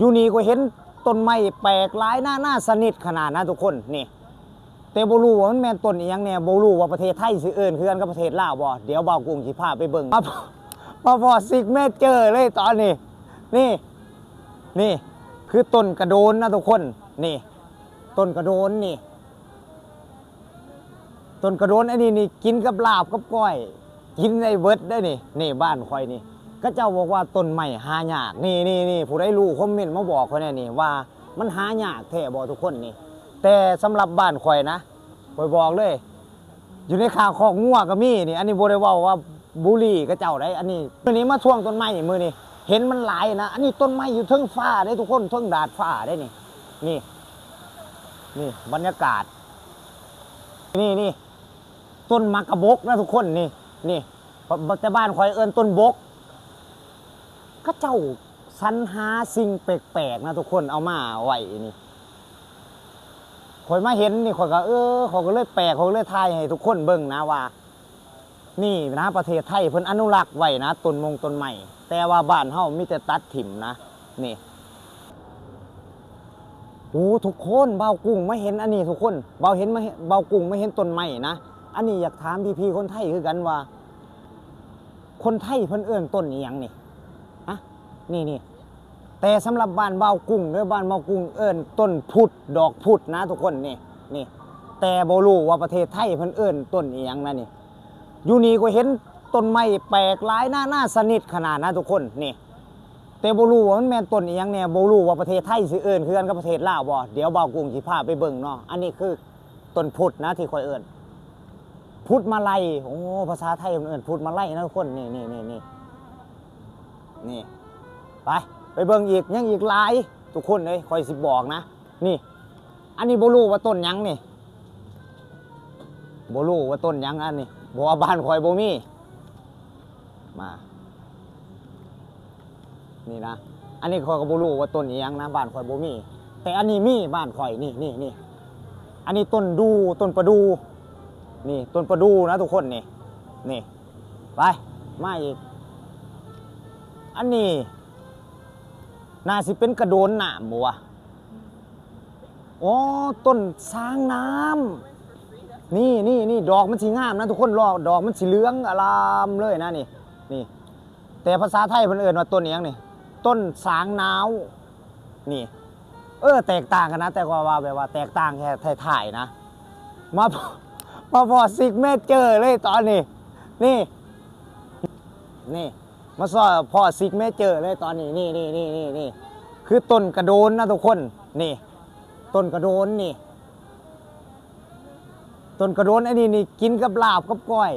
ຢູ່ນີ້ຂ້ອຍເຫັນຕົ້ນໄມ້ແປກຫຼາຍນານາຊະນິດຂະໜາດນະທຸກຄົນ ນີ້ ແຕ່ບໍ່ຮູ້ວ່າມັນແມ່ນຕົ້ນອີ່ຫຍັງແດ່ ບໍ່ຮູ້ວ່າປະເທດໄທຊິເອີ້ນຄືກັນກັບປະເທດລາວບໍ່ ດຽວບ່າວກຸ້ງຊິພາໄປເບິ່ງ ມາ ມາພໍ້ຊິກເນເຈີເລີຍຕອນນີ້ ນີ້ ນີ້ ຄືຕົ້ນກະໂດນນະທຸກຄົນ ນີ້ ຕົ້ນກະໂດນນີ້ ຕົ້ນກະໂດນອັນນີ້ນີ້ ກິນກັບລາບກັບກ້ອຍ ກິນໄດ້ເບິດເດ້ນີ້ ນີ້ບ້ານຂ້ອຍນີ້ ເຂົາເຈົ້າບອກວ່າຕົ້ນໄມ້ຫາຍາກ ນີ້ໆໆ ຜູ້ໃດຮູ້ຄອມເມັນມາບອກຂ້ອຍແດ່ນີ້ວ່າມັນຫາຍາກແທ້ບໍ່ທຸກຄົນນີ້ ແຕ່ສຳລັບບ້ານຂ້ອຍນະ ຂ້ອຍບອກເລີຍ ຢູ່ໃນຂ້າງຄອກງົວກໍມີນີ້ ອັນນີ້ບໍ່ໄດ້ເວົ້າວ່າບູລີເຂົາເຈົ້າໃດ໋ ອັນນີ້ ມື້ນີ້ມາທ່ວງຕົ້ນໄມ້ ມື້ນີ້ເຫັນມັນຫຼາຍນະ ອັນນີ້ຕົ້ນໄມ້ຢູ່ເທິງຟ້າເດ້ທຸກຄົນ ເທິງດາດຟ້າເດ້ນີ້ ນີ້ ນີ້ບັນຍາກາດ ນີ້ໆ ຕົ້ນໝາກກະບົກນະທຸກຄົນ ນີ້ ນີ້ ແຕ່ບ້ານຂ້ອຍເອີ້ນຕົ້ນບົກ ເຂົາເຈົ້າສັນຫາສິ່ງແປກໆນະທຸກຄົນ ເອົາມາໄວ້ນີ້ ຂ້ອຍມາເຫັນນີ້ ຂ້ອຍກໍ ເອີ ຂ້ອຍກໍເລີຍແປກ ຂ້ອຍກໍເລີຍຖ່າຍໃຫ້ທຸກຄົນເບິ່ງນະວ່າ ນີ້ນະ ປະເທດໄທເພິ່ນອະນຸລັກໄວ້ນະ ຕົ້ນມົງຕົ້ນໄມ້ ແຕ່ວ່າບ້ານເຮົາມີແຕ່ຕັດຖິ້ມນະ ນີ້ ໂອ້ ທຸກຄົນ ບ່າວກຸ້ງມາເຫັນອັນນີ້ທຸກຄົນ ບ່າວເຫັນມາເຫັນ ບ່າວກຸ້ງມາເຫັນຕົ້ນໄມ້ນະ ອັນນີ້ຢາກຖາມພີ່ໆຄົນໄທຄືກັນວ່າ ຄົນໄທເພິ່ນເອີ້ນຕົ້ນອີ່ຫຍັງນີ້ ຮະ ນີ້ໆ ແຕ່ສຳລັບບ້ານບ່າວກຸ້ງເດີ ບ້ານບ່າວກຸ້ງເອີ້ນຕົ້ນພຸດ ດອກພຸດນະທຸກຄົນ ນີ້ ນີ້ ແຕ່ບໍ່ຮູ້ວ່າປະເທດໄທເພິ່ນເອີ້ນຕົ້ນອີ່ຫຍັງນະນີ້ ຢູ່ນີ້ຂ້ອຍເຫັນຕົ້ນໄມ້ແປກຫຼາຍນານາຊະນິດຂະໜາດນະທຸກຄົນ ນີ້ ແຕ່ບໍ່ຮູ້ວ່າມັນແມ່ນຕົ້ນອີ່ຫຍັງແດ່ ບໍ່ຮູ້ວ່າປະເທດໄທຊິເອີ້ນຄືກັນກັບປະເທດລາວບໍ່ ດຽວບ່າວກຸ້ງຊິພາໄປເບິ່ງເນາະ ອັນນີ້ຄືຕົ້ນພຸດນະທີ່ຂ້ອຍເອີ້ນ ພຸດມາໄລ ໂອ້ ພາສາໄທເພິ່ນເອີ້ນພຸດມາໄລນະທຸກຄົນ ນີ້ໆໆໆ ນີ້ ໄປ ໄປເບິ່ງອີກ ຍັງອີກຫຼາຍທຸກຄົນເອີຍ ຂ້ອຍຊິບອກນະ ນີ້ ອັນນີ້ບໍ່ຮູ້ວ່າຕົ້ນຫຍັງນີ້ ບໍ່ຮູ້ວ່າຕົ້ນຫຍັງອັນນີ້ ເພາະວ່າບ້ານຂ້ອຍບໍ່ມີ ມາ ນີ້ນະ ອັນນີ້ຂ້ອຍກໍບໍ່ຮູ້ວ່າຕົ້ນອີ່ຫຍັງນະ ບ້ານຂ້ອຍບໍ່ມີ ແຕ່ອັນນີ້ມີ ບ້ານຂ້ອຍ ນີ້ໆໆ ອັນນີ້ຕົ້ນດູ່ ຕົ້ນປະດູ່ ນີ້ຕົ້ນປະດູ່ນະທຸກຄົນ ນີ້ ນີ້ ໄປ ມາອີກ ອັນນີ້ໜ້າຊິເປັນກະໂດນນ້ຳບໍ່ວະ? ອໍ ຕົ້ນສາງນ້ຳ ນີ້ໆໆ ດອກມັນຊິງາມນະທຸກຄົນ ດອກມັນຊິເຫຼືອງອະລາມເລີຍນະນີ້ ນີ້ ແຕ່ພາສາໄທເພິ່ນເອີ້ນວ່າຕົ້ນອີ່ຫຍັງນີ້ ຕົ້ນສາງນາວ ນີ້ ເອີ ແຕກຕ່າງກັນນະ ແຕ່ວ່າ ວ່າແບບວ່າແຕກຕ່າງແຄ່ທ້າຍໆນະ ມາ ມາພໍ້ຊິກເນເຈີເລີຍຕອນນີ້ ນີ້ ນີ້ ມາພໍ້ຊິກເນເຈີເລີຍຕອນນີ້ ນີ້ໆໆ ຄືຕົ້ນກະໂດນນະທຸກຄົນ ນີ້ ຕົ້ນກະໂດນນີ້ ຕົ້ນກະໂດນອັນນີ້ນີ້ ກິນກັບລາບກັບກ້ອຍ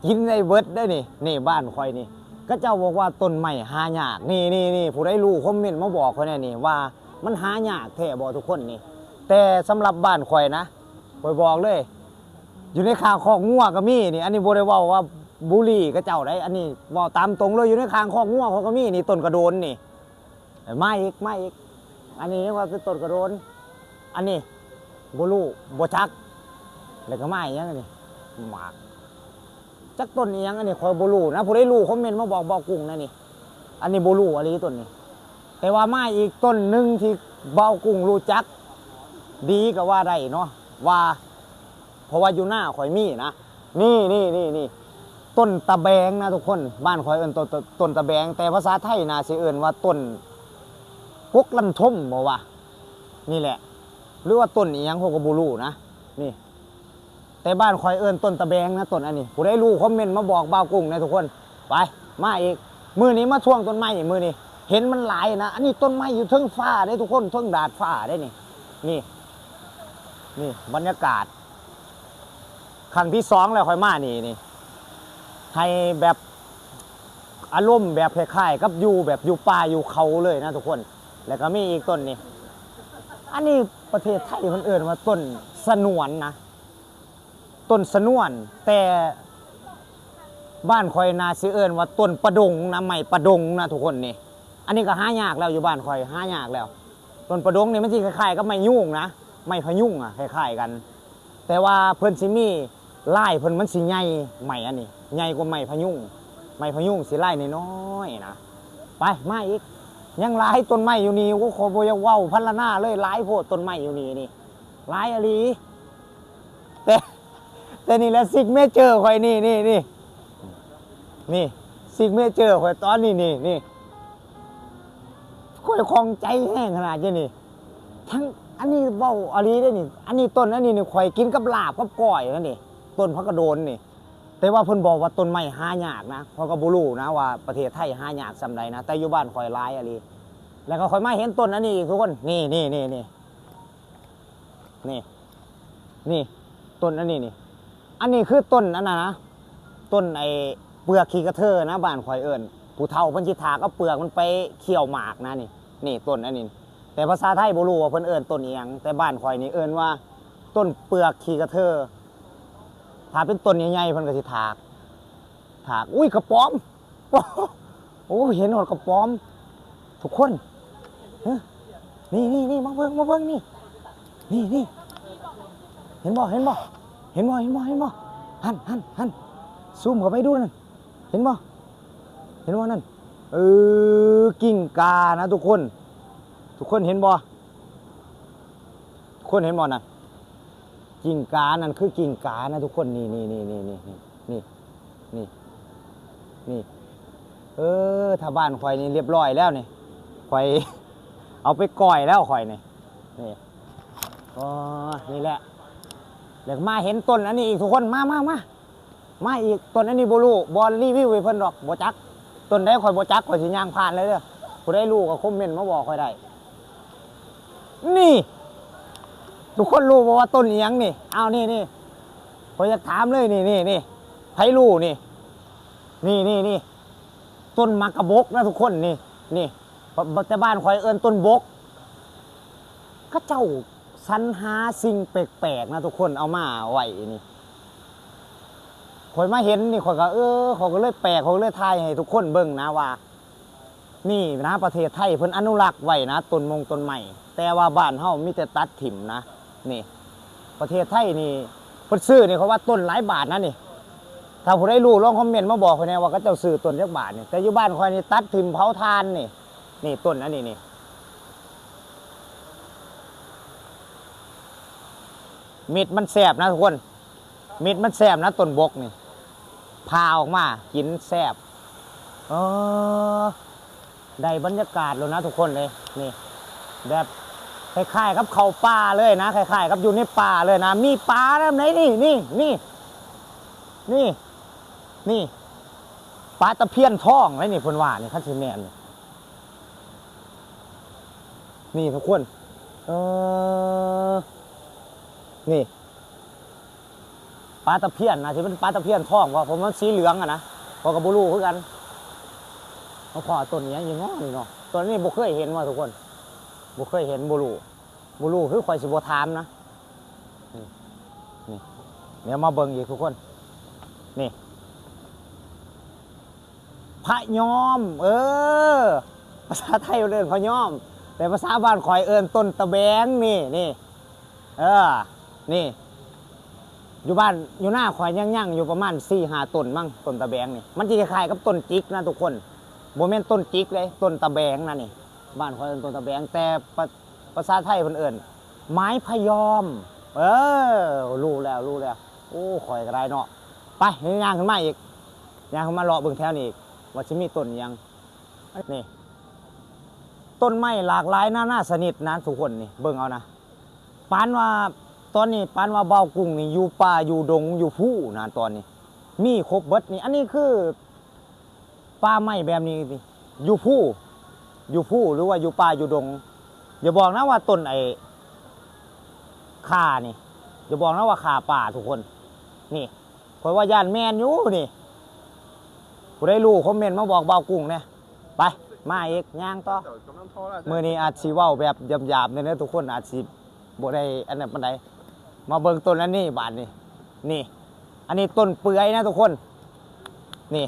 ກິນໄດ້ເບິດເດ້ນີ້ ນີ້ບ້ານຂ້ອຍນີ້ ເຂົາເຈົ້າບອກວ່າຕົ້ນໄມ້ຫາຍາກ ນີ້ໆໆ ຜູ້ໃດຮູ້ຄອມເມັນມາບອກຂ້ອຍແດ່ນີ້ວ່າມັນຫາຍາກແທ້ບໍ່ທຸກຄົນນີ້ ແຕ່ສຳລັບບ້ານຂ້ອຍນະ ຂ້ອຍບອກເລີຍ ຢູ່ໃນຂ້າງຄອກງົວກໍມີນີ້ ອັນນີ້ບໍ່ໄດ້ເວົ້າວ່າບູລີເຂົາເຈົ້າໃດ໋ ອັນນີ້ເວົ້າຕາມຕົງເລີຍ ຢູ່ໃນຂ້າງຄອກງົວຂ້ອຍກໍມີນີ້ ຕົ້ນກະໂດນນີ້ ມາອີກ ມາອີກ ອັນນີ້ຍັງວ່າຄືຕົ້ນກະໂດນ ອັນນີ້ບໍ່ຮູ້ ບໍ່ຈັກ ແລ້ວກໍມາອີ່ຫຍັງອັນນີ້ ໝາກ ຈັກຕົ້ນອີ່ຫຍັງ ອັນນີ້ຂ້ອຍບໍ່ຮູ້ນະ ຜູ້ໃດຮູ້ຄອມເມັນມາບອກບ່າວກຸ້ງແດ່ນີ້ ອັນນີ້ບໍ່ຮູ້ອີ່ຫຼີຕົ້ນນີ້ ແຕ່ວ່າມາອີກຕົ້ນໜຶ່ງທີ່ບ່າວກຸ້ງຮູ້ຈັກດີກໍວ່າໄດ້ເນາະ ວ່າ ເພາະວ່າຢູ່ນາຂ້ອຍມີນະ ນີ້ໆໆໆ ຕົ້ນຕະແບງນະທຸກຄົນ ບ້ານຂ້ອຍເອີ້ນຕົ້ນ ຕົ້ນຕະແບງ ແຕ່ພາສາໄທໜ້າຊິເອີ້ນວ່າຕົ້ນກົກລັນທົມບໍ່ວະ ນີ້ແຫຼະ ຫຼືວ່າຕົ້ນອີ່ຫຍັງຂ້ອຍກໍບໍ່ຮູ້ນະ ນີ້ ແຕ່ບ້ານຂ້ອຍເອີ້ນຕົ້ນຕະແບງນະ ຕົ້ນອັນນີ້ ຜູ້ໃດຮູ້ຄອມເມັນມາບອກບ່າວກຸ້ງແດ່ທຸກຄົນ ໄປ ມາອີກ ມື້ນີ້ມາທ່ວງຕົ້ນໄມ້ ມື້ນີ້ເຫັນມັນຫຼາຍນະ ອັນນີ້ຕົ້ນໄມ້ຢູ່ເທິງຟ້າເດ້ທຸກຄົນ ເທິງດາດຟ້າເດ້ນີ້ ນີ້ ນີ້ບັນຍາກາດ ຄັ້ງທີສອງແລ້ວຂ້ອຍມານີ້ນີ້ ໃຫ້ແບບອາລົມແບບຄ້າຍໆກັບຢູ່ແບບຢູ່ປ່າຢູ່ເຂົາເລີຍນະທຸກຄົນ ແລ້ວກໍມີອີກຕົ້ນນີ້ ອັນນີ້ປະເທດໄທເພິ່ນເອີ້ນວ່າຕົ້ນສະໜວນນະ ຕົ້ນສະໜວນ ແຕ່ບ້ານຂ້ອຍໜ້າຊິເອີ້ນວ່າຕົ້ນປະດົງນະ ໄມ້ປະດົງນະທຸກຄົນນີ້ ອັນນີ້ກໍຫາຍາກແລ້ວ ຢູ່ບ້ານຂ້ອຍຫາຍາກແລ້ວ ຕົ້ນປະດົງນີ້ມັນຊິຄ້າຍໆກັບໄມ້ຍູງນະ ໄມ້ພະຍຸງອະ ຄ້າຍໆກັນ ແຕ່ວ່າເພິ່ນຊິມີລາຍເພິ່ນມັນຊິໃຫຍ່ ໄມ້ອັນນີ້ໃຫຍ່ກວ່າໄມ້ພະຍຸງ ໄມ້ພະຍຸງຊິລາຍນ້ອຍໆນະ ໄປ ມາອີກ ຍັງຫຼາຍຕົ້ນໄມ້ຢູ່ນີ້ ໂອ້ ຂ້ອຍບໍ່ຢາກເວົ້າພັນລະນາເລີຍ ຫຼາຍໂພດຕົ້ນໄມ້ຢູ່ນີ້ນີ້ ຫຼາຍອີ່ຫຼີ. ແຕ່ ແຕ່ນີ້ແຫຼະ ຊິກເນເຈີຂ້ອຍ ນີ້ ນີ້ ນີ້ ນີ້ ຊິກເນເຈີຂ້ອຍຕອນນີ້ ນີ້ ນີ້ ຂ້ອຍຂ້ອງໃຈແຮງຂະໜາດນີ້ນີ້ ທັງ ອັນນີ້ເວົ້າອີ່ຫຼີເດ້ນີ້ ອັນນີ້ ຕົ້ນອັນນີ້ນີ້ ຂ້ອຍກິນກັບລາບກັບກ້ອຍນັ້ນນີ້ ຕົ້ນຜັກກະໂດນນີ້. ແຕ່ວ່າເພິ່ນບອກວ່າຕົ້ນໄມ້ຫາຍາກນະ ຂ້ອຍກໍບໍ່ຮູ້ນະວ່າປະເທດໄທຫາຍາກສ່ຳໃດນະ ແຕ່ຢູ່ບ້ານຂ້ອຍຫຼາຍອີ່ຫຼີ. ແລ້ວກໍຂ້ອຍມາເຫັນຕົ້ນອັນນີ້ອີກທຸກຄົນ ນີ້ ນີ້ ນີ້ ນີ້ ນີ້ ນີ້ ຕົ້ນອັນນີ້ນີ້ ອັນນີ້ຄືຕົ້ນອັນນັ້ນນະ ຕົ້ນໄອ້ເປືອກຂີ້ກະເທີນະ ບ້ານຂ້ອຍເອີ້ນ ຜູ້ເຖົ້າເພິ່ນຊິຖາກເອົາເປືອກມັນໄປຄ້ຽວໝາກນະ ນີ້ ນີ້ ຕົ້ນອັນນີ້. ແຕ່ພາສາໄທບໍ່ຮູ້ວ່າເພິ່ນເອີ້ນຕົ້ນອີ່ຫຍັງ ແຕ່ບ້ານຂ້ອຍນີ້ເອີ້ນວ່າຕົ້ນເປືອກຂີ້ກະເທີ. ຖ້າເປັນຕົ້ນໃຫຍ່ໆ ເພິ່ນກໍຊິຖາກ ຖາກ ອຸ້ຍ ກະປອມ ໂອ້ ເຫັນຮອດກະປອມ ທຸກຄົນ ເອີ ນີ້ໆໆ ມາເບິ່ງ ມາເບິ່ງນີ້ ນີ້ໆ ເຫັນບໍ່ ເຫັນບໍ່ ເຫັນບໍ່ ເຫັນບໍ່ ເຫັນບໍ່ ຫັ້ນ ຫັ້ນ ຫັ້ນ ຊູມເຂົ້າໄປດູນັ້ນ ເຫັນບໍ່ ເຫັນບໍ່ນັ້ນ ເອີ ກິ່ງກ່ານະທຸກຄົນ ທຸກຄົນເຫັນບໍ່ ທຸກຄົນເຫັນບໍ່ນັ້ນ ກິ່ງກ່າ ນັ້ນຄືກິ່ງກ່ານະທຸກຄົນ ນີ້ ນີ້ ນີ້ ເອີ ຖ້າບ້ານຂ້ອຍນີ້ລຽບລ້ອຍແລ້ວນີ້ ຂ້ອຍເອົາໄປກ້ອຍແລ້ວຂ້ອຍນີ້ ນີ້ ອໍ ນີ້ແຫຼະ ແລ້ວມາເຫັນຕົ້ນອັນນີ້ອີກທຸກຄົນ ມາ ມາ ມາ ມາອີກ ຕົ້ນອັນນີ້ບໍ່ຮູ້ ບໍ່ຣີວິວໃຫ້ເພິ່ນດອກ ບໍ່ຈັກ ຕົ້ນໃດຂ້ອຍບໍ່ຈັກ ຂ້ອຍຊິຍ່າງຜ່ານເລີຍເດີ ຜູ້ໃດຮູ້ກໍຄອມເມັນມາບອກຂ້ອຍໄດ້. ນີ້ ທຸກຄົນຮູ້ບໍ່ວ່າຕົ້ນອີ່ຫຍັງນີ້ ເອົາ ນີ້ ນີ້ ຂ້ອຍຢາກຖາມເລີຍ ນີ້ ນີ້ ນີ້ ໃຜຮູ້ນີ້ ນີ້ ນີ້ ນີ້ ຕົ້ນໝາກກະບົກນະທຸກຄົນ ນີ້ ນີ້ ແຕ່ບ້ານຂ້ອຍເອີ້ນຕົ້ນບົກ ເຂົາເຈົ້າ ສັນຫາສິ່ງແປກໆນະທຸກຄົນ ເອົາມາໄວ້ນີ້ ຂ້ອຍມາເຫັນນີ້ ຂ້ອຍກໍ ເອີ ຂ້ອຍກໍເລີຍແປກ ຂ້ອຍກໍເລີຍຖ່າຍໃຫ້ທຸກຄົນເບິ່ງນະວ່າ ນີ້ນະ ປະເທດໄທເພິ່ນອະນຸລັກໄວ້ນະ ຕົ້ນມົງຕົ້ນໄມ້ ແຕ່ວ່າບ້ານເຮົາມີແຕ່ຕັດຖິ້ມນະ ນີ້ ປະເທດໄທນີ້ ເພິ່ນຊື້ນີ້ ເຂົາວ່າຕົ້ນຫຼາຍບາດນະນີ້ ຖ້າຜູ້ໃດຮູ້ລອງຄອມເມັນມາບອກຂ້ອຍແດ່ວ່າເຂົາເຈົ້າຊື້ຕົ້ນຈັກບາດນີ້ ແຕ່ຢູ່ບ້ານຂ້ອຍນີ້ຕັດຖິ້ມເຜົາຖ່ານນີ້ ນີ້ ຕົ້ນອັນນີ້ນີ້ ເມັດມັນແຊບນະທຸກຄົນ ເມັດມັນແຊບນະ ຕົ້ນບົກນີ້ ຜ່າອອກມາກິນແຊບ ເອີ ໄດ້ບັນຍາກາດໂລດນະທຸກຄົນເອີຍ ນີ້ ແບບຄ້າຍໆກັບເຂົ້າປ່າເລີຍນະ ຄ້າຍໆກັບຢູ່ໃນປ່າເລີຍນະ ມີປານຳໃດນີ້ ນີ້ ນີ້ ນີ້ ນີ້ ປາຕະພຽນທອງໃດນີ້ ເພິ່ນວ່ານີ້ ຄັນຊິແມ່ນ ນີ້ທຸກຄົນ ເອີ ນີ້ ປາຕະພຽນ ໜ້າຊິເປັນປາຕະພຽນທອງ ເພາະ ເພາະມັນສີເຫຼືອງຫັ້ນນະ ຂ້ອຍກໍບໍ່ຮູ້ຄືກັນ ມາພໍ້ຕົ້ນອີ່ຫຍັງອີກເນາະນີ້ເນາະ ຕົ້ນນີ້ບໍ່ເຄີຍເຫັນວ່າທຸກຄົນ ບໍ່ເຄີຍເຫັນ ບໍ່ຮູ້ ບໍ່ຮູ້ຄືຂ້ອຍຊິບໍ່ຖາມນະ ນີ້ ນີ້ ດຽວມາເບິ່ງອີກທຸກຄົນ ນີ້ ພະຍອມ ເອີ ພາສາໄທເອີ້ນພະຍອມ ແຕ່ພາສາບ້ານຂ້ອຍເອີ້ນຕົ້ນຕະແບງ ນີ້ ນີ້ ເອີ ນີ້ ຢູ່ບ້ານ ຢູ່ນາຂ້ອຍຍັງ ຍັງຢູ່ປະມານສີ່ຫ້າຕົ້ນມັ້ງ ຕົ້ນຕະແບງນີ້ ມັນຊິຄ້າຍໆກັບຕົ້ນຈິກນະທຸກຄົນ ບໍ່ແມ່ນຕົ້ນຈິກເດ້ ຕົ້ນຕະແບງນະນີ້ ບ້ານຂ້ອຍເອີ້ນຕົ້ນຕະແບງ ແຕ່ ພາສາໄທເພິ່ນເອີ້ນໄມ້ພະຍອມ ເອີ ຮູ້ແລ້ວ ຮູ້ແລ້ວ ໂອ້ ຂ້ອຍກໍໄດ້ເນາະ ໄປ ຍ່າງຂຶ້ນມາອີກ ຍ່າງຂຶ້ນມາເລາະເບິ່ງແຖວນີ້ອີກ ວ່າຊິມີຕົ້ນຫຍັງ ນີ້ ຕົ້ນໄມ້ຫຼາກຫຼາຍນານາຊະນິດນະທຸກຄົນ ນີ້ ເບິ່ງເອົານະ ປານວ່າ ຕອນນີ້ປານວ່າບ່າວກຸ້ງນີ້ຢູ່ປ່າຢູ່ດົງຢູ່ພູນະ ຕອນນີ້ມີຄົບເບິດນີ້ ອັນນີ້ຄື ປ່າໄມ້ແບບນີ້ຢູ່ພູ ຢູ່ພູ ຫຼືວ່າຢູ່ປ່າຢູ່ດົງ ຢ່າບອກນະວ່າຕົ້ນໄອ້ຂ່ານີ້ ຢ່າບອກນະວ່າຂ່າປ່າທຸກຄົນ ນີ້ ຂ້ອຍວ່າຢ້ານແມ່ນຢູ່ນີ້ ຜູ້ໃດຮູ້ຄອມເມັນມາບອກບ່າວກຸ້ງແດ່ ໄປ ມາອີກ ຍ່າງຕໍ່ ມື້ນີ້ອາດຊິເວົ້າແບບຫຍາບໆແດ່ເດີທຸກຄົນ ອາດຊິ ບໍ່ໄດ້ອັນນັ້ນປານໃດ ມາເບິ່ງຕົ້ນອັນນີ້ບາດນີ້ ນີ້ ອັນນີ້ຕົ້ນເປືອຍນະທຸກຄົນ ນີ້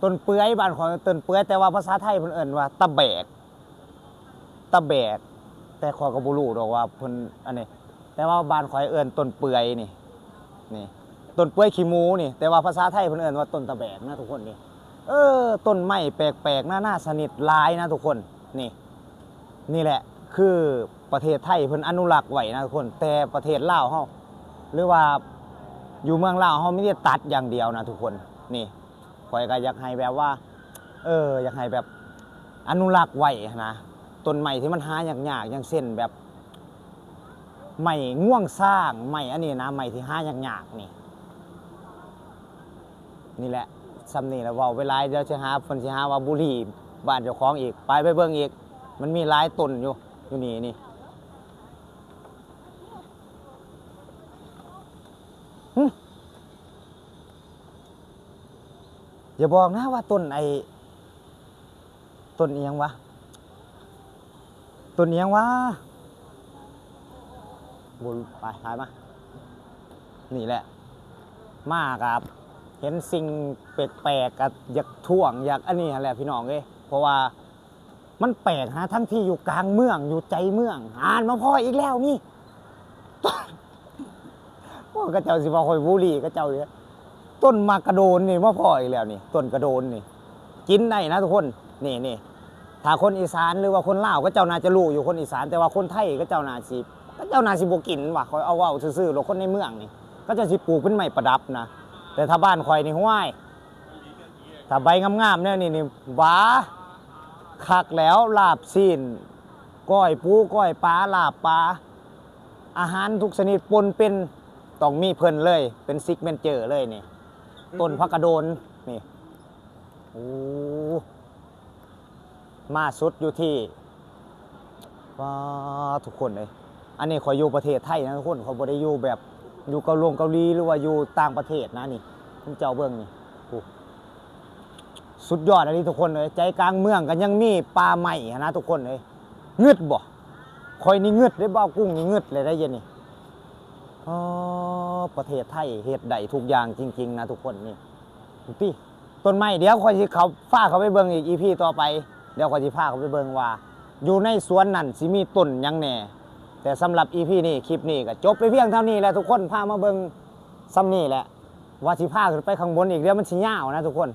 ຕົ້ນເປືອຍ ບ້ານຂ້ອຍເອີ້ນຕົ້ນເປືອຍ ແຕ່ວ່າພາສາໄທເພິ່ນເອີ້ນວ່າຕະແບກ ຕະແບກ ແຕ່ຂ້ອຍກໍບໍ່ຮູ້ດອກວ່າເພິ່ນອັນນີ້ ແຕ່ວ່າບ້ານຂ້ອຍເອີ້ນຕົ້ນເປືອຍນີ້ ນີ້ ຕົ້ນເປືອຍຂີ້ໝູນີ້ ແຕ່ວ່າພາສາໄທເພິ່ນເອີ້ນວ່າຕົ້ນຕະແບກນະທຸກຄົນນີ້ ເອີ ຕົ້ນໄມ້ແປກໆນານາຊະນິດຫຼາຍນະທຸກຄົນ. ນີ້ ນີ້ແຫຼະຄືປະເທດໄທເພິ່ນອະນຸລັກໄວ້ນະທຸກຄົນ, ແຕ່ປະເທດລາວເຮົາ ຫຼືວ່າຢູ່ເມືອງລາວເຮົາມີແຕ່ຕັດຢ່າງດຽວນະທຸກຄົນ. ນີ້ ຂ້ອຍກໍຢາກໃຫ້ແບບວ່າ ເອີ ຢາກໃຫ້ແບບອະນຸລັກໄວ້ຫັ້ນນະ ຕົ້ນໄມ້ທີ່ມັນຫາຍາກໆ ຢ່າງເຊັ່ນແບບໄມ້ງວງຊ້າງ ໄມ້ອັນນີ້ນະ ໄມ້ທີ່ຫາຍາກໆນີ້. ນີ້ແຫຼະ ສ່ຳນີ້ແຫຼະ ເວົ້າໄປຫຼາຍ ດຽວຊິຫາ ເພິ່ນຊິຫາວ່າບູລີບ້ານເຈົ້າຂອງອີກ. ໄປ ໄປເບິ່ງອີກ ມັນມີຫຼາຍຕົ້ນຢູ່ ຢູ່ນີ້ ນີ້. ຫຶ ຢ່າບອກນະວ່າຕົ້ນໄອ້ ຕົ້ນອີ່ຫຍັງວະ ຕົ້ນອີ່ຫຍັງວະ ບໍ່ ໄປ ຖ່າຍມາ. ນີ້ແຫຼະ ມາກໍເຫັນສິ່ງແປກໆ ກໍຢາກທ້ວງ ຢາກອັນນີ້ຫັ້ນແຫຼະພີ່ນ້ອງເອີຍ ເພາະວ່າ ມັນແປກນະ ທັງທີ່ຢູ່ກາງເມືອງ ຢູ່ໃຈເມືອງ ຫານມາພໍ້ອີກແລ້ວນີ້. ໂອ້ ເຂົາເຈົ້າຊິວ່າຂ້ອຍບູລີເຂົາເຈົ້າເດ. ຕົ້ນໝາກກະໂດນນີ້ມາພໍ້ອີກແລ້ວນີ້ ຕົ້ນກະໂດນນີ້ ກິນໄດ້ນະທຸກຄົນ. ນີ້ ນີ້ ຖ້າຄົນອີສານ ຫຼືວ່າຄົນລາວ ເຂົາເຈົ້າໜ້າຈະຮູ້ຢູ່ ຄົນອີສານ, ແຕ່ວ່າຄົນໄທເຂົາເຈົ້າໜ້າຊິ ເຂົາເຈົ້າໜ້າຊິບໍ່ກິນວ່າ ຂ້ອຍເອົາເວົ້າຊື່ໆໂລດ. ຄົນໃນເມືອງນີ້ ເຂົາເຈົ້າຊິປູກເປັນໄມ້ປະດັບນະ, ແຕ່ຖ້າບ້ານຂ້ອຍນີ້ ຫ້ວຍ ຖ້າໃບງາມໆແນວນີ້ນີ້ ຫວາ ຄັກແລ້ວ ລາບຊີ້ນ ກ້ອຍປູ ກ້ອຍປາ ລາບປາ ອາຫານທຸກຊະນິດປົນເປັນ ຕ້ອງມີເພິ່ນເລີຍ ເປັນຊິກເມັນເຈີເລີຍນີ້. ອືມ ຕົ້ນຜັກກະໂດນນີ້ ໂອ້ ມາສຸດຢູ່ທີ່ ວ້າ ທຸກຄົນເອີຍ ອັນນີ້ຂ້ອຍຢູ່ປະເທດໄທນະທຸກຄົນ, ຂ້ອຍບໍ່ໄດ້ຢູ່ແບບຢູ່ເກົາລົງເກົາຫຼີ ຫຼືວ່າຢູ່ຕ່າງປະເທດນະ. ນີ້ ເຈົ້າເບິ່ງນີ້ ໂອ້ ສຸດຍອດອີ່ຫຼີທຸກຄົນເອີຍ. ໃຈກາງເມືອງກໍຍັງມີປ່າໄມ້ຫັ້ນນະທຸກຄົນເອີຍ. ງຶດບໍ່? ຂ້ອຍນີ້ງຶດເດ້ ບ່າວກຸ້ງນີ້ງຶດເລີຍໄດ໋ ດຽວນີ້. ອໍ ປະເທດໄທເຮັດໄດ້ທຸກຢ່າງຈິງໆນະທຸກຄົນ. ນີ້ ເບິ່ງຕິ ຕົ້ນໄມ້. ດຽວຂ້ອຍຊິເຂົ້າ ພາເຂົ້າໄປເບິ່ງອີກ ອີພີຕໍ່ໄປ. ດຽວຂ້ອຍຊິພາເຂົ້າໄປເບິ່ງວ່າ ຢູ່ໃນສວນນັ້ນຊິມີຕົ້ນຫຍັງແດ່. ແຕ່ສຳລັບອີພີນີ້ ຄລິບນີ້ກໍຈົບໄປພຽງເທົ່ານີ້ແຫຼະທຸກຄົນ. ພາມາເບິ່ງສ່ຳນີ້ແຫຼະ ວ່າຊິພາຂຶ້ນໄປຂ້າງບົນອີກ ດຽວມັນຊິຍາວນະທຸກຄົນ.